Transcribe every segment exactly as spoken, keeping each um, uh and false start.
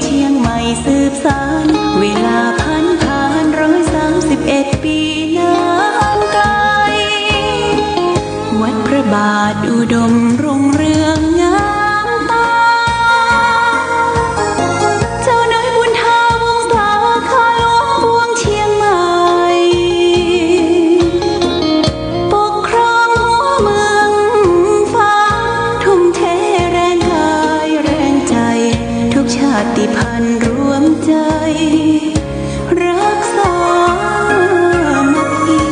เชียงใหม่สืบสาน เวลาผ่านผ่านร้อยสามสิบเอ็ดปีนานไกล วัดพระบาทอุดมรุ่งเรืองงามตา เจ้าน้อยบุญถาวงศา ข้าหลวงปวงเชียงใหม่ ปกครองหัวเมืองฟ้า ทุ่มเทแรงกายแรงใจ ทุกชาติพันธุ์รวมใจ รักสามัคคี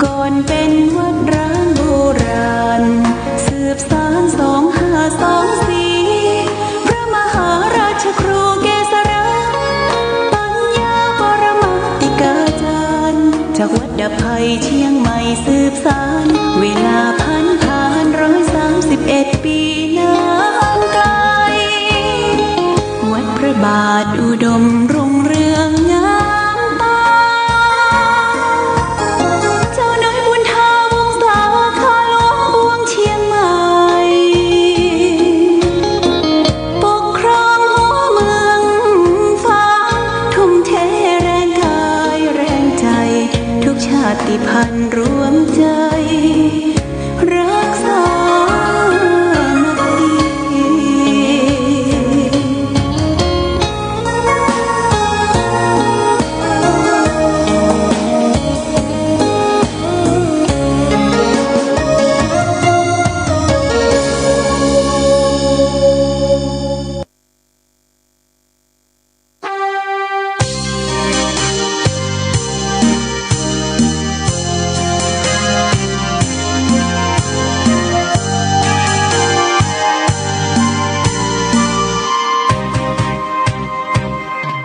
ก่อนเป็นวัดร้างโบราณ สืบสานสองห้าสองสี่ พระมหาราชครูเกษรา ปัญญาปรมาติกาจารย์ จากวัดดาบไพรเชียงใหม่สืบสาน เวลาผ่านผ่านร้อยสามสิบเอ็ดปีนานไกล วัดพระบาทอุดมรุ่งเรืองงามตา เจ้าน้อยบุญถาวงศา ข้าหลวงปวงเชียงใหม่ ปกครองหัวเมืองฟ้า ทุ่มเทแรงกายแรงใจ ทุกชาติพันธุ์รวมใจ รักสามัคคี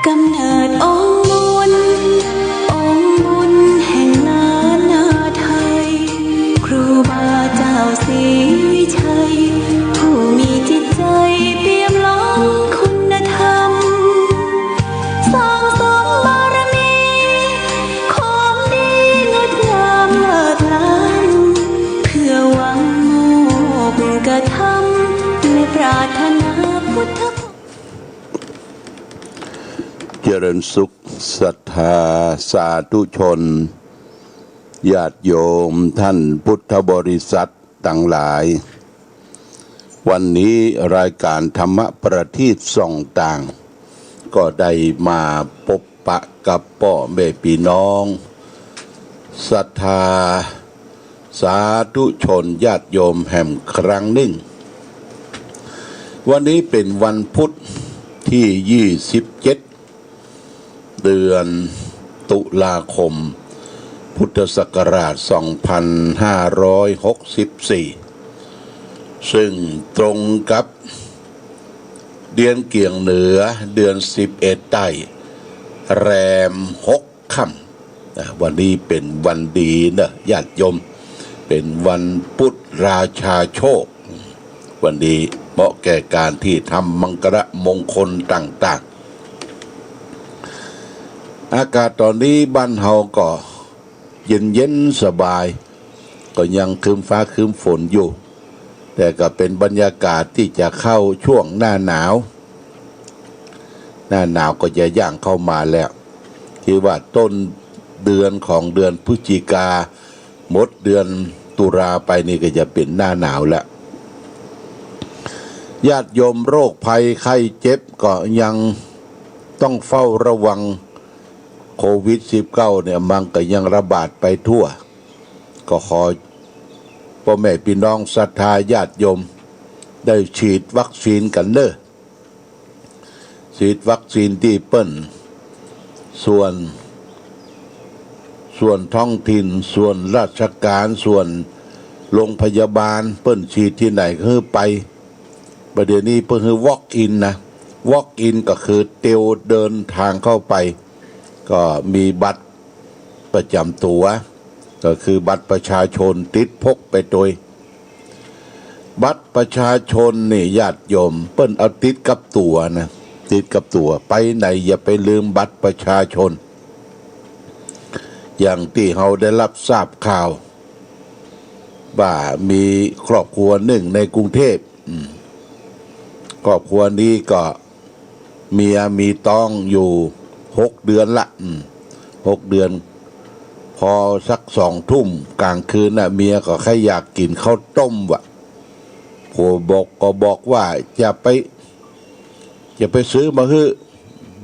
กำเนิดองค์บุญ องค์บุญแห่งล้านนาไทย ครูบาเจ้าศรีวิชัย ผู้มีจิตใจเปี่ยมล้นคุณธรรม สั่งสมบารมี ความดีงดงามเลิศล้ำ เพื่อหวังโมกขธรรม และปรารถนาพุทธผล เจริญสุข ศรัทธาสาธุชน ญาติโยมท่านพุทธบริษัทตังหลาย วันนี้รายก๋านธรรมประทีปส่องต่าง ก็ได้มาปบปะกับป้อแม่ปี้น้อง ศรัทธาสาธุชนญาติโยมแหมครั้งนึ่ง วันนี้เป๋นวันพุธตี้ยี่สิบเจ็ด เดือนตุลาคม พุทธศักราชสองพันห้าร้อยหกสิบสี่ ซึ่งตรงกับเดือนเกียงเหนือ เดือนสิบเอ็ดใต้ แรมหกค่ำ อ่ะ วันนี้เป๋นวันดีเนอะ ญาติโยม เป๋นวันปุธราชาโชค วันนี้เหมาะแก่ก๋านตี้ทำมังคละมงคลต่างๆ อากาศต๋อนนี้บ้านเฮาก็เย็นๆ สบาย ก็ยังครึ้มฟ้าครึ้มฝนอยู่ แต่ก็เป๋นบรรยากาศตี้จะเข้าช่วงหน้าหนาว หน้าหนาวก็จะย่างเข้ามาแล้ว คือว่าต้นเดือนของเดือนพฤศจิกา หมดเดือนตุลาไปนี่ก็จะเป๋นหน้าหนาวแล้ว ญาติโยม โรคภัยไข้เจ็บก็ยังต้องเฝ้าระวัง โควิดสิบเก้าเนี่ย มันก็ยังระบาดไปทั่ว ก็ขอป้อแม่ปี้น้องศรัทธาญาติโยม ได้ฉีดวัคซีนกั๋นเน่อ ฉีดวัคซีนตี้เปิ้น ส่วน ส่วนท้องถิ่น ส่วนราชก๋าน ส่วนโรงพยาบาล เปิ้นฉีดตี้ไหนก็หื้อไป บ่าเดี่ยวนี้เปิ้นหื้อ walk in นะ walk in ก็คือเตียวเดินตางเข้าไป ก็มีบัตรประจำตั๋ว ก็คือบัตรประชาชนติดพกไปตวย บัตรประชาชนนี่ญาติโยมเปิ้นเอาติดกับตั๋วนะ ติดกับตั๋ว ไปไหนอย่าไปลืมบัตรประชาชน อย่างตี้เฮาได้รับทราบข่าว ว่ามีครอบครัวนึ่งในกรุงเทพฯ อืม ครอบครัวนี้ก็เมียมีต๊องอยู่หกเดือนละ อืม หกเดือน พอสักสองทุ่มกลางคืนน่ะ เมียก็ใค่อยากกิ๋นข้าวต้มว่ะ ผัวบอก ก็บอกว่า จะไป จะไปซื้อมาหื้อ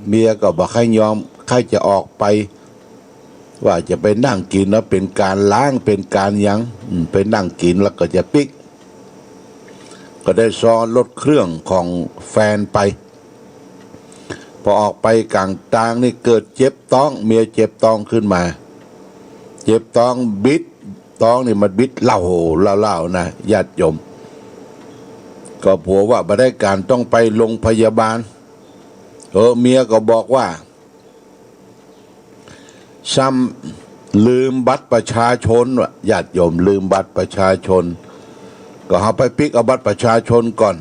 เมียก็บ่ใค่ยอม ใค่จะออกไป ว่าจะไปนั่งกิ๋น ว่าเป๋นก๋านล้าง เป๋นก๋านหยัง อืม ไปนั่งกิ๋นแล้วก็จะปิ๊ก ก็ได้ซ้อนรถเครื่องของแฟนไป พอออกไปก๋างตางนี่เกิดเจ็บต๊อง เมียเจ็บต๊องขึ้นมา เจ็บต๊องบิด ต๊องนี่มันบิดเล่าเล่าๆ นะ ญาติโยม ก็ผัวว่าบ่ได้ก๋าน ต้องไปโรงพยาบาล เออ เมียก็บอกว่า ซ้ำลืมบัตรประชาชนว่ะ ญาติโยม ลืมบัตรประชาชน ก็เฮาไปปิ๊กเอาบัตรประชาชนก่อน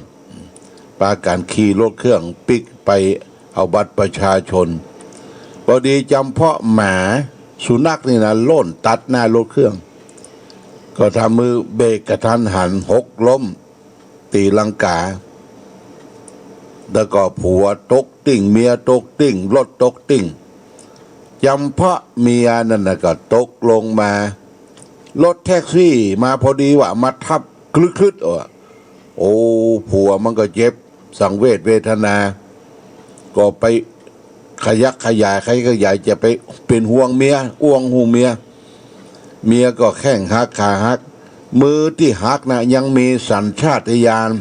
ปากั๋นขี่รถเครื่องปิ๊กไปเอาบัตรประชาชน พอดีจ๋ำเพาะหมาสุนัขนี่นะ ล่นตัดหน้ารถเครื่อง ก็ทำหื้อเบรกกะทันหัน หกล้ม ตี๋ลังกา แล้วก็ผัวตกติ๊ง เมียตกติ๊ง รถตกติ๊ง จ๋ำเพาะเมียนั่นน่ะก็ตกลงมา รถแท็กซี่มาพอดีว่ะ มาทับคลึดๆ อ่ะ โอ้ ผัวมันก็เจ็บสังเวชเวทนา ก็ไปขยักขยาย ขยักขยาย จะไปเป๋นห่วงเมีย อ่วงห่วงเมีย เมียก็แข้งหักขาหัก มือตี้หักน่ะยังมีสัญชาตญาณ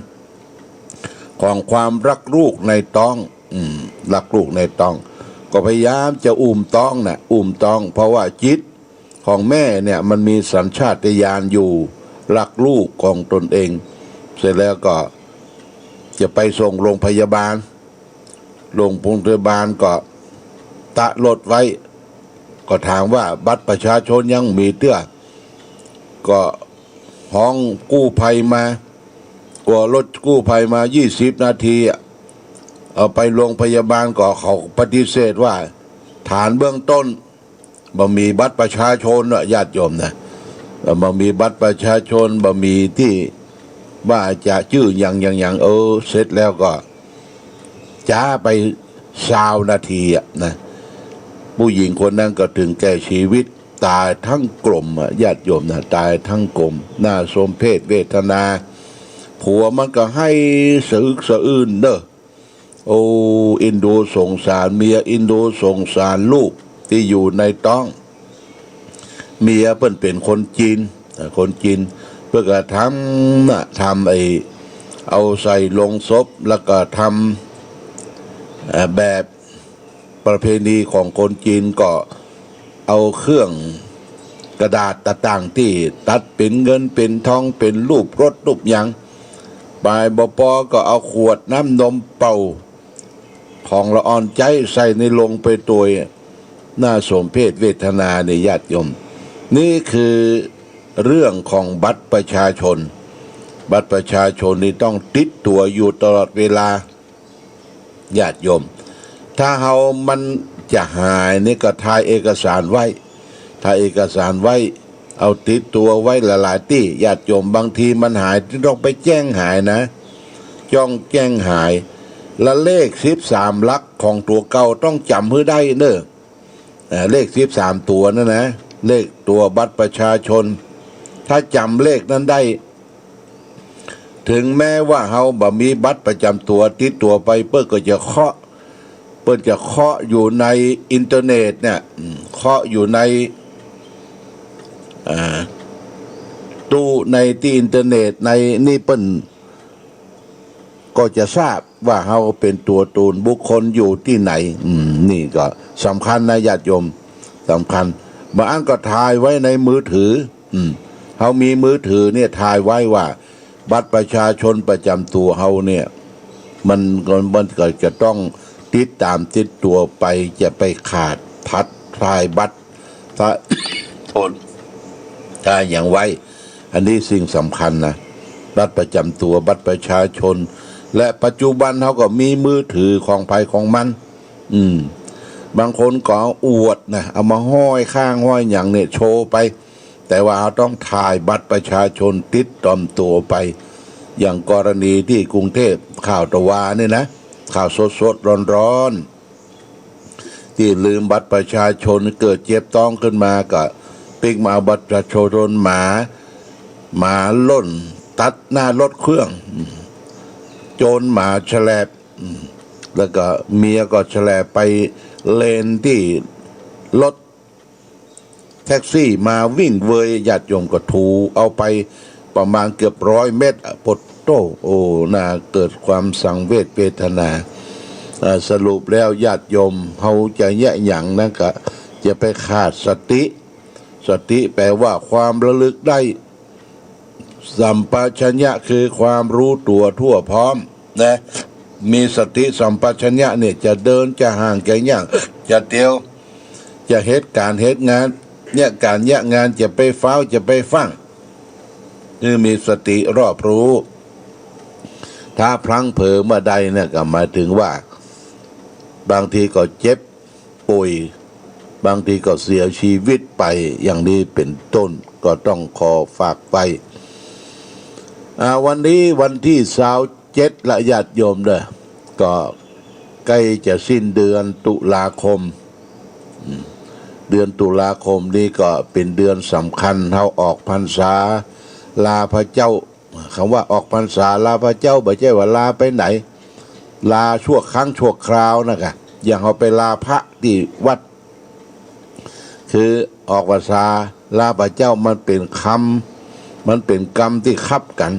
ของความรักลูกในต๊อง อืม รักลูกในต๊อง ก็พยายามจะอุ้มต๊องน่ะ อุ้มต๊อง เพราะว่าจิตของแม่เนี่ยมันมีสัญชาตญาณอยู่ รักลูกของตนเอง เสร็จแล้วก็จะไปส่งโรงพยาบาล โรงพยาบาลก็ตะรถไว้ ก็ถามว่าบัตรประชาชนยังมีเตื้อ ก็ฮ้องกู้ภัยมา กว่ารถกู้ภัยมายี่สิบนาทีอะ เอาไปโรงพยาบาลก็เขาปฏิเสธว่า ฐานเบื้องต้น บ่มีบัตรประชาชนน่ะ ญาติโยมนะ เอ่อ บ่มีบัตรประชาชน บ่มีตี้ว่าจะจื้อหยังหยังหยัง เออ เสร็จแล้วก็จ๊าไปซาวนาทีอะนะ ผู้หญิงคนนั้นก็ถึงแก่ชีวิต ต๋ายทั้งกลมอะ ญาติโยมนะ ต๋ายทั้งกลม น่าสมเพชเวทนา ผัวมันก็ไห้สะอึกสะอื้นเน่อ โอ้ เอ็นดูสงสารเมีย เอ็นดูสงสารลูกตี้อยู่ในต๊อง เมียเปิ้นเป๋นคนจีน เอ่อ คนจีน เปิ้นก็ทำน่ะ ทำไอ้ เอาใส่โลงศพ แล้วก็ทำ เอ่อ แบบประเพณีของคนจีนก็ เอาเครื่องกระดาษต่างๆ ตี้ตัดเป๋นเงินเป๋นทอง เป๋นรูปรถรูปหยัง บ่ายบ่ปอก็เอาขวดน้ำนมเป่า ของละอ่อนใจ๊ใส่ในโลงไปตวย น่าสมเพชเวทนาในญาติโยม นี่คือเรื่องของบัตรประชาชน บัตรประชาชนนี่ต้องติดตั๋วอยู่ตลอดเวลา ญาติโยม ถ้าเฮามันจะหายนี่ก็ถ่ายเอกสารไว้ ถ่ายเอกสารไว้ เอาติดตั๋วไว้หลายๆ ตี้ ญาติโยม บางทีมันหายต้องไปแจ้งหายนะ จ้องแจ้งหาย และเลขสิบสามหลักของตั๋วเก่าต้องจ๋ำหื้อได้เน่อ เอ่อ เลขสิบสามตั๋วนั่นนะ เลขตั๋วบัตรประชาชน ถ้าจ๋ำเลขนั้นได้ ถึงแม้ว่าเฮาบ่มีบัตรประจ๋ำตั๋วติดตั๋วไป เปิ้นก็จะเคาะ เปิ้นจะเคาะอยู่ในอินเทอร์เน็ตเนี่ย อืม เคาะอยู่ใน อ่า ตู้ในตี้อินเทอร์เน็ตในนี่ เปิ้นก็จะทราบว่าเฮาเป๋นตั๋วตนบุคคลอยู่ตี้ไหน อืม นี่ก็สำคัญนะญาติโยม สำคัญ บางอันก็ถ่ายไว้ในมือถือ อืม เฮามีมือถือเนี่ยถ่ายไว้ว่า บัตรประชาชนประจ๋ำตั๋วเฮาเนี่ย มันก็ มันก็จะต้องติดต๋ามติดตั๋วไป จะไปขาด ผัดถ่ายบัตร ถ้า ถ้าอย่างไว้ อันนี้สิ่งสำคัญนะ บัตรประจำตัว บัตรประชาชน และปัจจุบันเขาก็มีมือถือของใผของมัน อืม บางคนก็อวดนะ เอามาห้อยข้างห้อยหยังเนี่ยโชว์ไป แต่ว่าเขาต้องถ่ายบัตรประชาชนติดต๋ามตั๋วไป อย่างกรณีตี้กรุงเทพฯ ข่าวตะวานี่นะ ข่าวสดๆ ร้อนๆ ตี้ลืมบัตรประชาชน เกิดเจ็บต๊องขึ้นมาก็ปิ๊กมาเอาบัตรประชาชนหมา หมาล่นตัดหน้ารถเครื่อง โจรหมาแฉลบ แล้วก็เมียก็แฉลบไปเลนตี้รถแท็กซี่มาวิ่งเวย ญาติโยมก็ถูเอาไปประมาณเกือบร้อยเมตรอะ ปดโต้ โอ้ น่าเกิดความสังเวชเวทนา อ่า สรุปแล้วญาติโยม เฮาจะเยียะหยังนั้นก็จะไปขาดสติ สติแปลว่าความระลึกได้ สัมปชัญญะคือความรู้ตั๋วทั่วพร้อมนะ มีสติสัมปชัญญะเนี่ย จะเดิน จะห่าง จะย่าง จะเตียว จะเหตุก๋ารณ์เหตุงาน เยียะก๋ารเยียะงาน จะไปฟ้าว จะไปฟั่ง คือมีสติรอบรู้ ถ้าพลั้งเผลอเมื่อใดเนี่ย ก็หมายถึงว่า บางทีก็เจ็บ ป่วย บางทีก็เสียชีวิตไป อย่างนี้เป็นต้น ก็ต้องขอฝากไว้ อ่า วันนี้วันตี้ซาวเจ็ดละ ญาติโยมเด้อ ก็ใก้จะสิ้นเดือนตุลาคม อืม เดือนตุลาคมนี้ก็เป็นเดือนสำคัญ เฮาออกพรรษาลาพระเจ้า คำว่าออกพรรษาลาพระเจ้า บ่ใจ้ว่าลาไปไหน ลาชั่วครั้งชั่วคราวนะกะ อย่างเฮาไปลาพระตี้วัด คือออกพรรษาลาพระเจ้า มันเป๋นกำ มันเป๋นกำตี้คับกั๋น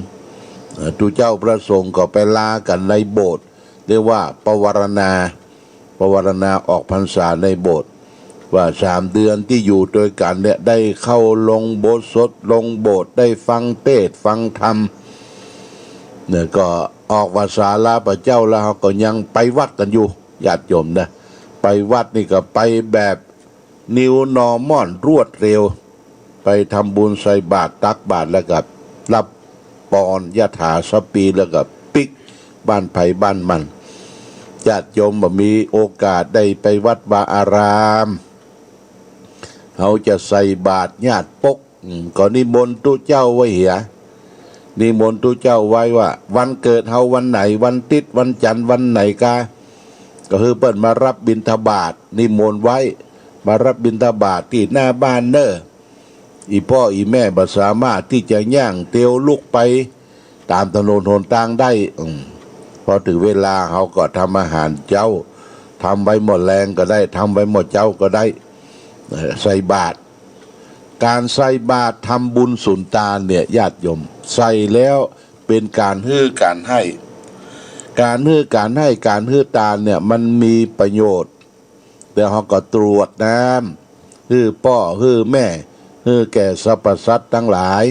เอ่อ ตุ๊เจ้าพระสงฆ์ก็ไปลากั๋นในโบสถ์ เรียกว่าปวารณา ปวารณาออกพรรษาในโบสถ์ ว่าสามเดือนตี้อยู่ตวยกั๋นเนี่ย ได้เข้าลงโบสถ์ ลงโบสถ์ ได้ฟังเทศน์ฟังธรรม เนี่ย ก็ออกพรรษาลาพระเจ้าแล้ว เฮาก็ยังไปวัดกั๋นอยู่ ญาติโยมนะ ไปวัดนี่ก็ไปแบบ New Normal รวดเร็ว ไปทำบุญใส่บาตรตักบาตรแล้วก็รับปอนยถาสปี แล้วก็ปิ๊กบ้านใผบ้านมัน ญาติโยมบ่มีโอกาสได้ไปวัดวาอาราม เฮาจะใส่บาตรญาติปก อืม ก็นิมนต์ตุ๊เจ้าไว้เหีย นิมนต์ตุ๊เจ้าไว้ว่า วันเกิดเฮาวันไหน วันติ๊ด วันจันทร์ วันไหนกา ก็คือเปิ้นมารับบิณฑบาต นิมนต์ไว้ มารับบิณฑบาตตี้หน้าบ้านเน่อ อี่ป้ออี่แม่บ่สามารถตี้จะย่างเตียวลุกไปต๋ามถนนหนตางได้ อืม พอเถิงเวลาเฮาก็ทำอาหารเจ๊า ทำไว้หม้อแลงก็ได้ ทำไว้หม้อเจ๊าก็ได้ เอ่อ ใส่บาตร ก๋านใส่บาตรทำบุญสุนตานเนี่ย ญาติโยม ใส่แล้วเป๋นก๋านหื้อก๋านให้ ก๋านหื้อก๋านให้ ก๋านหื้อตานเนี่ย มันมีประโยชน์ แล้วเฮาก็ตรวจน้ำ หื้อป้อ หื้อแม่ หื้อแก่สรรพสัตว์ตังหลาย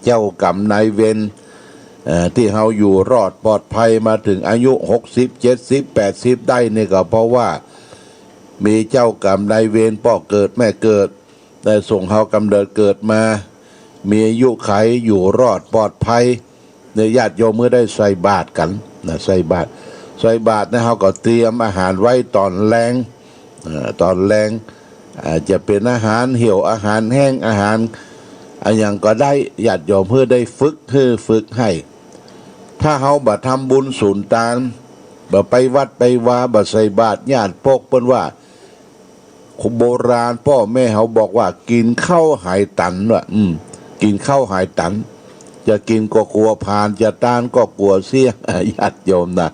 เจ้ากรรมนายเวร เอ่อ ตี้เฮาอยู่รอดปลอดภัยมาเถิงอายุหกสิบ เจ็ดสิบ แปดสิบได้นี่ก็เพราะว่า มีเจ้ากรรมนายเวร ป้อเกิดแม่เกิด ได้ส่งเฮากำเนิดเกิดมา มีอายุขัยอยู่รอดปลอดภัย เนี่ย ญาติโยมเมื่อได้ใส่บาตรกั๋นนะ ใส่บาตร ใส่บาตรนะ เฮาก็เตรียมอาหารไว้ต๋อนแลง เอ่อ ต๋อนแลง อาจจะเป๋นอาหารเหี่ยว อาหารแห้ง อาหารอะหยังก็ได้ ญาติโยมเพื่อได้ฝึก หื้อฝึกให้ ถ้าเฮาบ่ทำบุญสุนตาน บ่ไปวัดไปวา บ่ใส่บาตรญาติปก เปิ้นว่า โบราณป้อแม่เฮาบอกว่า กิ๋นข้าวหายตันว่ะ อืม กิ๋นข้าวหายตัน จะกิ๋นก็กั๋วผลาญ จะตานก็กั๋วเสี้ย ญาติโยมนะ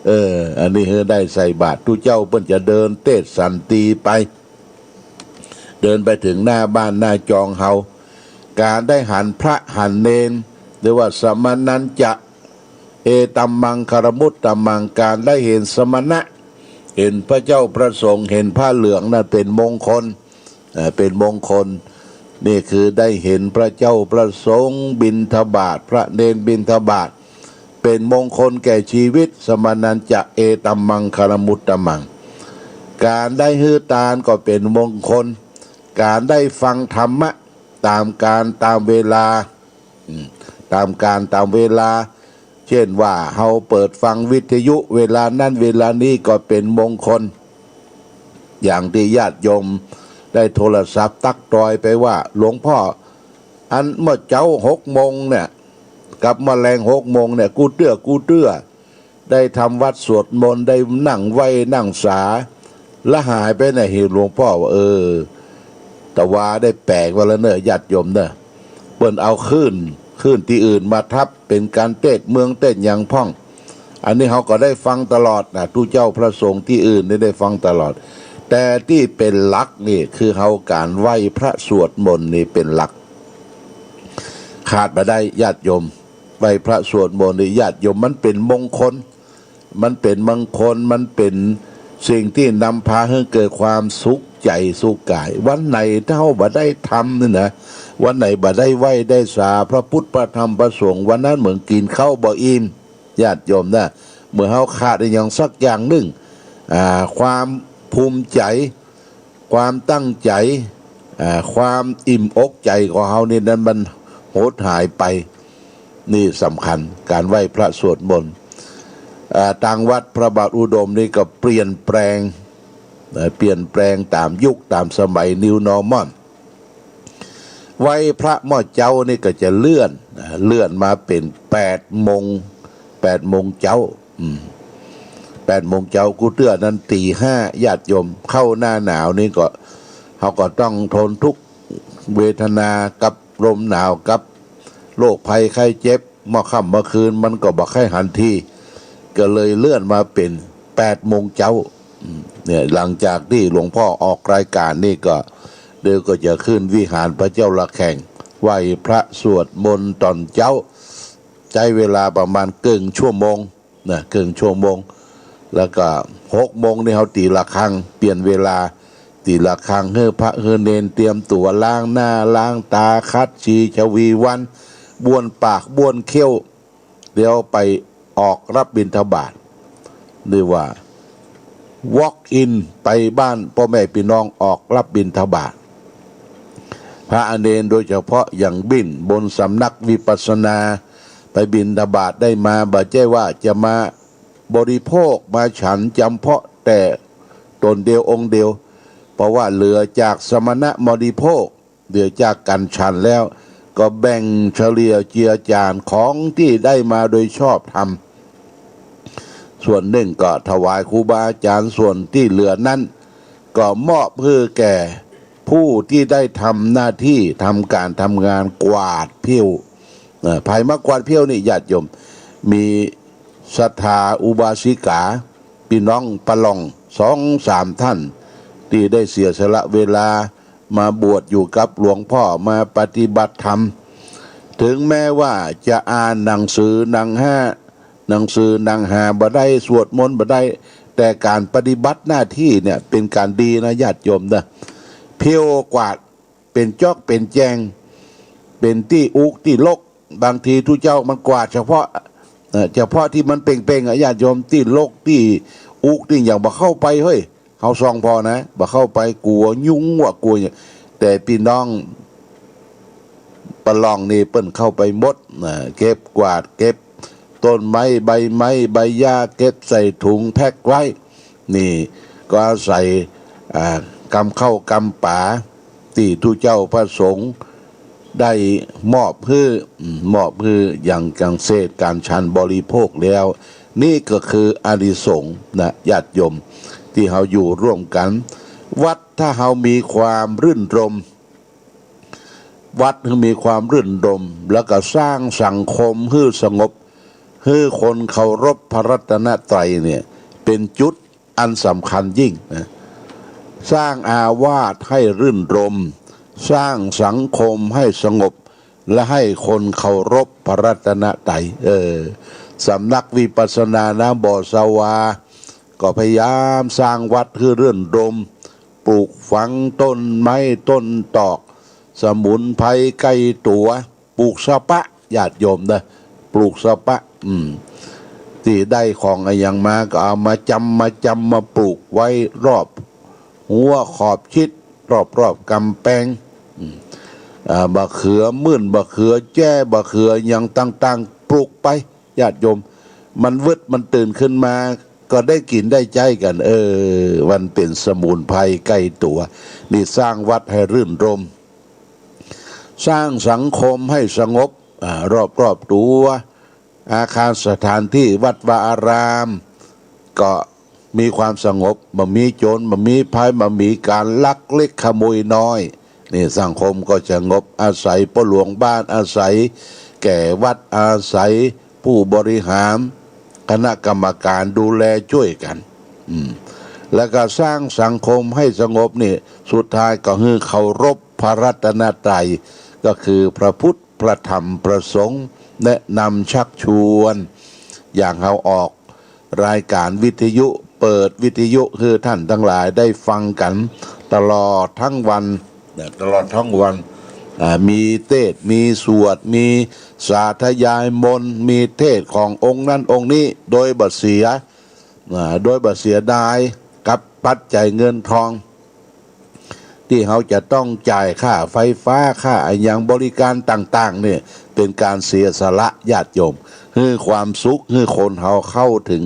เออ อันนี้หื้อได้ใส่บาตร ตุ๊เจ้าเปิ้นจะเดินเตศน์สันตีไป เดินไปเถิงหน้าบ้านหน้าจองเฮา ก๋านได้หันพระหันเณร เรียกว่า สมณัญจะ เอตัมมังคลมุตตมัง ก๋านได้เห็นสมณะ เห็นพระเจ้าพระสงฆ์ เห็นผ้าเหลืองนั้นเป๋นมงคล เอ่อ เป๋นมงคล นี่คือได้เห็นพระเจ้าพระสงฆ์บิณฑบาต พระเณรบิณฑบาต เป๋นมงคลแก่ชีวิต สมณัญจะ เอตัมมังคลมุตตมัง ก๋านได้หื้อตานก็เป๋นมงคล ก๋านได้ฟังธรรมะต๋ามกาลต๋ามเวลา อืม ต๋ามกาลต๋ามเวลา เจ้นว่าเฮาเปิดฟังวิทยุเวลานั้นเวลานี้ก็เป๋นมงคล อย่างตี้ญาติโยมได้โทรศัพท์ตั๊กตอยไปว่า หลวงป้อ อันเมื่อเจ๊าหกโมงเนี่ย กับเมื่อแลงหกโมงเนี่ย กู้เตื้อ กู้เตื้อ ได้ทำวัตรสวดมนต์ ได้นั่งไหว้นั่งสา ละหายไปไหน หื้อหลวงป้อว่า เออ ตะวาได้แป๋งว่าละเน่อ ญาติโยมเน่อ เปิ้นเอาคลื่น คลื่นตี้อื่นมาทับ เป๋นก๋านเตศน์เมืองเตศน์หยังพ่อง อันนี้เฮาก็ได้ฟังตลอดนะ ตุ๊เจ้าพระสงฆ์ตี้อื่นนี่ได้ฟังตลอด แต่ตี้เป๋นหลักนี่คือเฮาก๋านไหว้พระสวดมนต์นี่เป๋นหลัก ขาดบ่ได้ญาติโยม ไหว้พระสวดมนต์นี่ญาติโยม มันเป๋นมงคล มันเป๋นมงคล มันเป๋นสิ่งตี้นำพาหื้อเกิดความสุขใจ๋สุขก๋าย วันไหนถ้าเฮาบ่ได้ทำนี่นะ วันไหนบ่ได้ไหว้ได้สาพระพุทธพระธรรมพระสงฆ์ วันนั้นเหมือนกิ๋นข้าวบ่อิ่ม ญาติโยมนะ เมื่อเฮาขาดอะหยังสักอย่างนึ่ง อ่า ความภูมิใจ๋ ความตั้งใจ๋ อ่า ความอิ่มอกใจ๋ของเฮานี่นั้นมันหดหายไป นี่สำคัญ ก๋านไหว้พระสวดมนต์ อ่า ตางวัดพระบาทอุดมนี่ก็เปลี่ยนแปลง นะ เปลี่ยนแปลงต๋ามยุคต๋ามสมัย New Normal ไหว้พระเมื่อเจ๊านี่ก็จะเลื่อน นะ เลื่อนมาเป๋นแปดโมง แปดโมงเจ๊า อืม แปดโมงเจ๊า กู้เตื้อนั้นตีห้า ญาติโยม เข้าหน้าหนาวนี่ก็ เฮาก็ต้องทนทุกข์เวทนากับลมหนาว กับโรคภัยไข้เจ็บ เมื่อค่ำเมื่อคืนมันก็บ่ใค่หันที ก็เลยเลื่อนมาเป๋นแปดโมงเจ๊า อืม เนี่ย หลังจากตี้หลวงป้อออกรายก๋านนี่ก็ เดี๋ยวก็จะขึ้นวิหารพระเจ้าระแฆง ไหว้พระสวดมนต์ต๋อนเจ๊า ใจ๊เวลาประมาณเกิ่งชั่วโมง นะ เกิ่งชั่วโมง แล้วก็หกโมงนี่เฮาตี๋ระฆัง เปลี่ยนเวลา ตี๋ระฆัง หื้อพระหื้อเณรเตรียมตั๋ว ล้างหน้าล้างต๋า ขัดสีชวีวัน บ้วนปากบ้วนเขี้ยว เดี๋ยวไปออกรับบิณฑบาต เรียกว่า walk in ไปบ้านป้อแม่ปี้น้องออกรับบิณฑบาต พระอเณรโดยเฉพาะอย่างบิ่งบนสำนักวิปัสสนา ไปบิณฑบาตได้มา บ่ใจ้ว่าจะมาบริโภคมาฉันจ๋ำเพาะแต่ต๋นเดียวองค์เดียว เพราะว่าเหลือจากสมณะบริโภค เหลือจากก๋านฉันแล้ว ก็แบ่งเฉลี่ยเจือจานของตี้ได้มาโดยชอบธรรม ส่วนนึ่งก็ถวายครูบาอาจ๋ารย์ ส่วนตี้เหลือนั้นก็มอบหื้อแก่ผู้ตี้ได้ทำหน้าตี้ ทำก๋านทำงานกวาดเผี้ยว เอ่อ ใผมากวาดเผี้ยวนี่ญาติโยม มีศรัทธาอุบาสิกา ปี้น้องประหล่องสองสามท่าน ตี้ได้เสียสละเวลามาบวชอยู่กับหลวงป้อ มาปฏิบัติธรรม ถึงแม้ว่าจะอ่านหนังสือหนังหา หนังสือหนังหาบ่ได้ สวดมนต์บ่ได้ แต่ก๋านปฏิบัติหน้าตี้เนี่ยเป๋นก๋านดีนะญาติโยมนะ เผี้ยวกวาด เป๋นจ๊อกเป๋นแจง เป๋นตี้อุกตี้ลก บางทีตุ๊เจ้ามันกวาดเฉพาะ เอ่อ เฉพาะตี้มันเป่งๆ อะ ญาติโยม ตี้ลกตี้อุกตี้หยังบ่เข้าไปเฮ้ย เฮาส่องผ่อนะ บ่เข้าไป กั๋วยุงว่ะ กั๋วหยัง แต่ปี้น้องประหล่องนี่เปิ้นเข้าไปหมดนะ เก็บกวาด เก็บต้นไม้ใบไม้ใบหญ้า เก็บใส่ถุงแพ็คไว้ นี่ก็อาศัย อ่า กำข้าวกำป๋าตี้ตุ๊เจ้าพระสงฆ์ได้มอบหื้อ อืม มอบหื้ออย่าง อย่างเศษก๋านฉันบริโภคแล้ว นี่ก็คืออานิสงส์นะญาติโยม ตี้เฮาอยู่ร่วมกั๋น วัดถ้าเฮามีความรื่นรมย์ วัดหื้อมีความรื่นรมย์ แล้วก็สร้างสังคมหื้อสงบ หื้อคนเคารพพระรัตนตรัยเนี่ย เป๋นจุดอันสำคัญยิ่งนะ สร้างอาวาสให้รื่นรมย์ สร้างสังคมให้สงบ และให้คนเคารพพระรัตนตรัย เออ สำนักวิปัสสนาน้ำบ่อสวา ก็พยายามสร้างวัดหื้อรื่นรมย์ ปลูกฝังต้นไม้ต้นตอก สมุนไพรใก้ตั๋ว ปลูกสะป๊ะ ญาติโยมนะ ปลูกสะป๊ะ อืม ตี้ได้ของอะหยังมาก็เอามาจำ มาจำ มาปลูกไว้รอบ หัวขอบชิด รอบๆ ก๋ำแปง อืม อ่า บ่าเขือมื่น บ่าเขือแจ้ บ่าเขือหยังต่างๆ ปลูกไป ญาติโยม มันวืดมันตื่นขึ้นมา ก็ได้กิ๋นได้ใจ๊กั๋น เออ มันเป๋นสมุนไพรใก้ตั๋ว นี่สร้างวัดหื้อรื่นรมย์ สร้างสังคมหื้อสงบ อ่า รอบๆ ตั๋ว อาคารสถานตี้วัดวาอาราม ก็มีความสงบ บ่มีโจร บ่มีภัย บ่มีก๋านลักเล็กขโมยน้อย นี่สังคมก็สงบ อาศัยป้อหลวงบ้าน อาศัยแก่วัด อาศัยผู้บริหาร คณะกรรมการดูแลจ้วยกั๋น อืม แล้วก็สร้างสังคมหื้อสงบนี่ สุดท้ายก็หื้อเคารพพระรัตนตรัย ก็คือพระพุทธ พระธรรม พระสงฆ์ แนะนำชักชวน อย่างเฮาออกรายก๋านวิทยุ เปิดวิทยุหื้อท่านตังหลายได้ฟังกั๋นตลอดตึงวัน นะ ตลอดตึงวัน อ่า มีเตสน์ มีสวด มีสาธยายมนต์ มีเตสน์ขององค์นั้นองค์นี้ โดยบ่เสีย อ่า โดยบ่เสียดายกับปัจจัยเงินทอง ตี้เฮาจะต้องจ่ายค่าไฟฟ้า ค่าอะหยัง บริการต่างๆ นี่ เป๋นก๋านเสียสละ ญาติโยม หื้อความสุข หื้อคนเฮาเข้าเถิง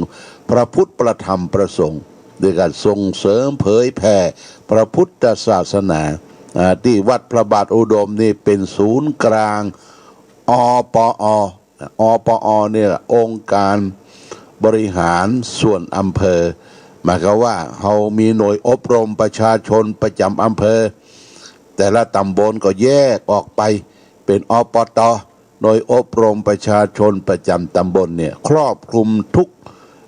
พระพุทธ พระธรรม พระสงฆ์ โดยก๋านส่งเสริมเผยแผ่พระพุทธศาสนา อ่า ตี้วัดพระบาทอุดมนี่เป๋นศูนย์กลาง อปอ อปอ เนี่ย องค์การบริหารส่วนอำเภอ หมายความว่าเฮามีหน่วยอบรมประชาชนประจ๋ำอำเภอ แต่ละต๋ำบลก็แยกออกไปเป๋น อปต หน่วยอบรมประชาชนประจ๋ำต๋ำบลเนี่ย ครอบคลุมทุก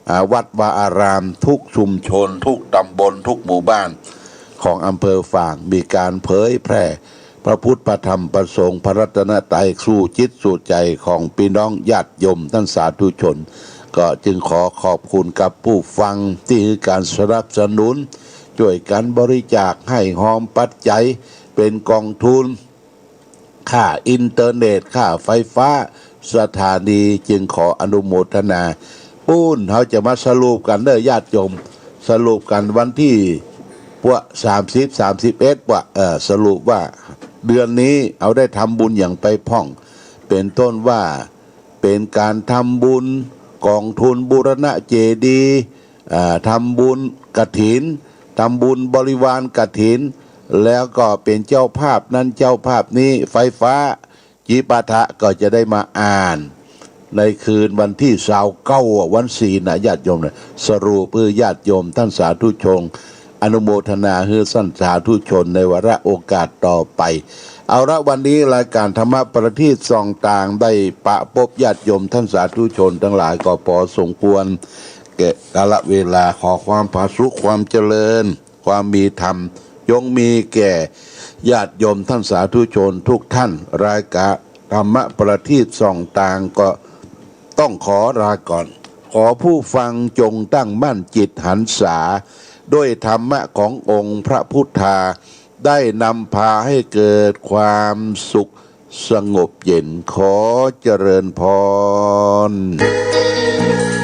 อ่า วัดวาอาราม ทุกชุมชน ทุกต๋ำบล ทุกหมู่บ้านของอำเภอฝาง มีก๋านเผยแผ่พระพุทธ พระธรรม พระสงฆ์ พระรัตนตรัย สู่จิตสู่ใจ๋ของปี้น้องญาติโยมต้านสาธุชน ก็จึงขอขอบคุณกับผู้ฟังตี้หื้อก๋านสนับสนุน จ้วยกั๋นบริจาคหื้อฮอมปัจจัยเป๋นกองทุน ค่าอินเทอร์เน็ต ค่าไฟฟ้า สถานี จึงขออนุโมทนา ปู้นเฮาจะมาสรุปกั๋นเน่อ ญาติโยม สรุปกั๋นวันตี้ ปะ สามสิบ สามสิบเอ็ด ปะ เอ่อ สรุปว่าเดือนนี้เฮาได้ทำบุญหยังไปพ่อง เป๋นต้นว่า เป๋นก๋านทำบุญกองทุนบูรณะเจดีย์ อ่า ทำบุญกฐิน ทำบุญบริวารกฐิน แล้วก็เป๋นเจ้าภาพนั้นเจ้าภาพนี้ ไฟฟ้า จิปาถะก็จะได้มาอ่าน ในคืนวันตี้ซาวเก้า วันศีลนะ ญาติโยมนะ สรุปหื้อญาติโยมต้านสาธุชน อนุโมทนาหื้อต้านสาธุชนในวาระโอกาสต่อไป เอาละ วันนี้รายก๋านธรรมะประทีปส่องตางได้ปะปบญาติโยมต้านสาธุชนตังหลายก็ปอสมควร แก่กาลเวลา ขอความผาสุก ความเจริญ ความมีธรรม จงมีแก่ญาติโยมต้านสาธุชนทุกท่าน รายก๋านธรรมะประทีปส่องตางก็ต้องขอลาก่อน ขอผู้ฟังจงตั้งมั่นจิตหันษา ด้วยธรรมะขององค์พระพุทธา ได้นำพาให้เกิดความสุขสงบเย็น ขอเจริญพร